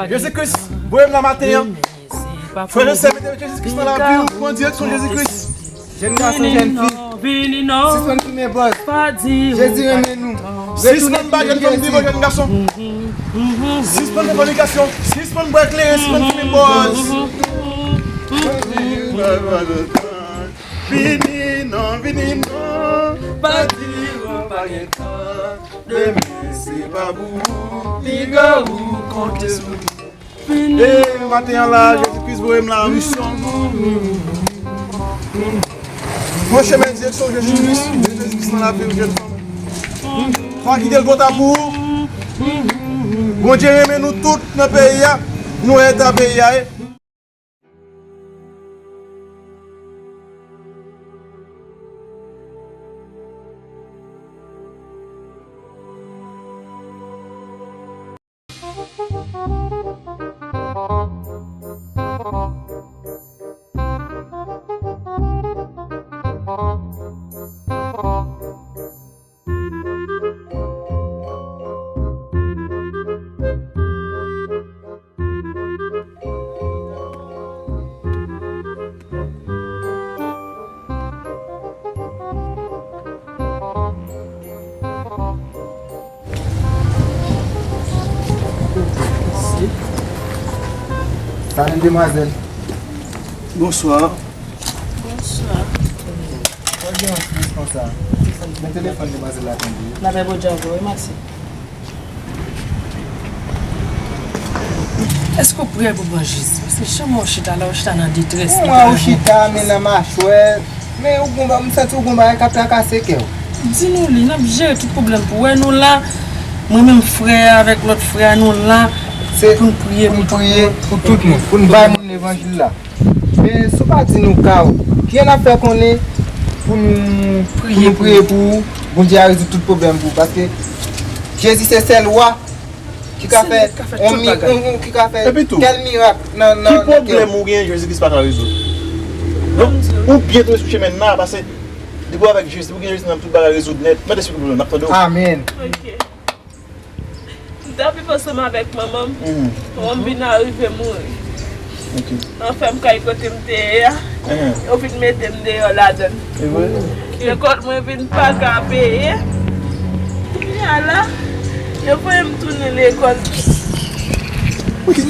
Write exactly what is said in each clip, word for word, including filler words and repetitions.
Jezi Kris voye m la maten an. Frè e sè, mete Jezi Kris nan lavi w, pran direksyon Jezi Kris. Jèn gason, jèn fi, sispann fimen bòz. Jezi renmen nou. Sispann ba jèn fanm viv, jèn gason. Sispann fè fònikasyon. Sispann bwè kleren, sispann fimen bòz. Vini non, vini non. Pa di ou pa gen tan. Demen se pa pou ou, piga ou konte sou mwen. E maten an la, Jezi Kris voye m la, misyon. Mwen chemen direksyon Jezi Kris, Jezi Kris nan lavi w, jèn fanm. Pa kite l twò ta pou ou. Bondye renmen nou tout nan peyi a. Nou eta peyi a, e. Salut, demwazèl. Bonswa. Bonswa. Sa w gen yon stres konsa? Men telefòn demwazèl la tande. N ap fè Bondye ankò, wi, Maxi. Èske w prè pou pran Jezi? Paske jan mwen chita la, w chita nan detrès. Mwen wè w chita, men nan machwè. Men ou gon ba-, m santi w gon bagay k ap trakase kè w. Di nou li, n ap jere tout pwoblèm pou wè nou la. Mwen menm frè avèk lòt frè a, nou la pou n priye pou tout moun. Pou tout moun, pou n bay moun levanjil la. Men si w pa di nou ka w, kijan n ap fè konnen pou nou priye pou ou, Bondye a rezoud tout pwoblèm pou ou? Paske Jezi se sèl wa ki ka fè on mi-, on, on, ki ka fè tèl mirak nan, nan, nan kè w. Ki pwoblèm ou gen, Jezi Kris pa ka rezoud? Donk, ou byen tonbe sou chemen nan, paske depi w avèk Jezi, ou gen Jezi nan, tout bagay rezoud nèt. Mande si pwoblèm, n ap tande w. Amèn. M t ap viv ansanm avèk manman m. Manman m vin arive mouri. Nan fèm kay kote m te ye a, yo vin mete m deyò ladan l. Lekòl mwen vin pa ka peye. Kounye a la, yo voye m tounen lekòl.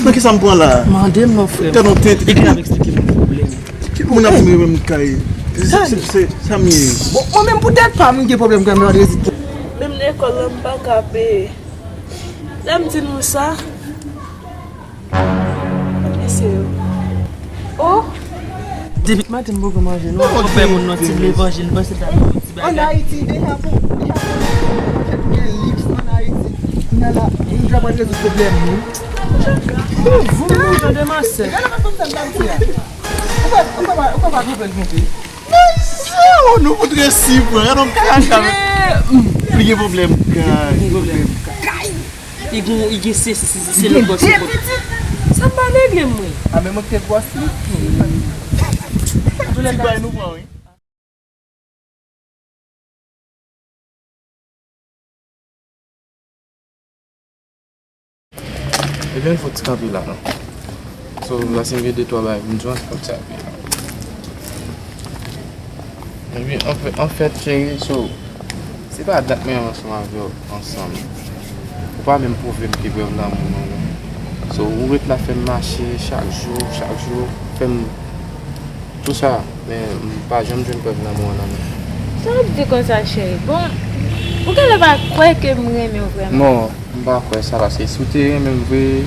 Nan ki sa m pran la? Mande m non, frè m. Tèt nou tenten. Epi n ap eksplike m pwoblèm. Ki moun ap mwen menm kay? Se, se, se, sa m ye. Bon, mwen menm pou tèt pa m, m gen pwoblèm kè m nan rezit. Menm lekòl la, m pa ka peye. Lè m di nou sa, mesye yo. Oh! Depi maten m poko manje, nou ap fè moun nan ti levanjil, m panse ta yon ti bagay. An Ayiti, deja pou, deja pou, gen liks an Ayiti. Kounye a la, nou deja pral rezoud pwoblèm nou. Ou voum nou tande masè. Gade fason m fè m ta di a. Ou pa, ou pa, ou pa, ou pa konprann konte. Mesye, nou fout resi, bro. Gade yon kaka. Li gen pwoblèm kay. Li gen pwoblèm kay. Li gen, li gen sesi, sesi, se lòt bò, se lòt bò. Sa pa regle mwen. A, men mwen te gwòs li. Ti bay nou pran, wi. Ebyen, fò ti kanpe la, non. So, la se m gen de twa bagay pou m di w, fò ti kanpe la. Ebyen, anfèt, anfèt, cheri, so, se pa dat mwen ansanm avè w, ansanm. Ou pa menm pwouve m ke prèv lanmou, non, non. So, ou ret la fè m mache chak jou, chak jou, fè m Tou sa, men m pa janm jwenn prèv lanmou an nan men. Sa w ap di konsa, cheri? Bon, ou genlè pa kwè ke m renmen w vrèman. Non, m pa kwè sa, paske si w te renmen m vre,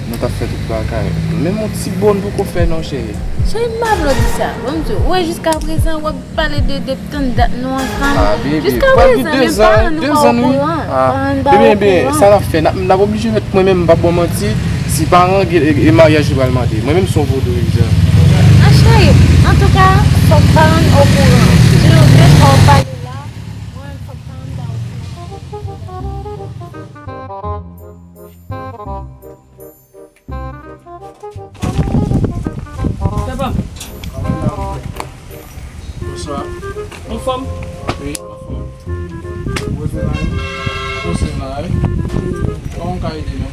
nou t ap fè tout bagay. Menm yon ti bon poko fè non, cheri. Cheri, m pa vle w di sa. Bon, m di w, wè, jiskaprezan, w ap pale de, de tann dat nou ansanm. Ah, baby, jiskaprezan, menm paran nou pa okouran. Paran nou pa okouran. Ebyen, ebyen, sa n ap fè? N ap, n ap oblije mèt mwen menm, m p ap ba w manti. Si paran gen, e, e maryaj li pral mande. Mwen menm se yon vodou egzan. Ah, cheri, antouka, fòk paran n okouran. Si nou vle fè w pale la, mwen menm fòk paran m ta okouran. Papa. Bonswa. Anfòm? Wi, anfòm. Ou bezwen la, wi. Ou bezwen la, wi. Kòman m ka ede nou?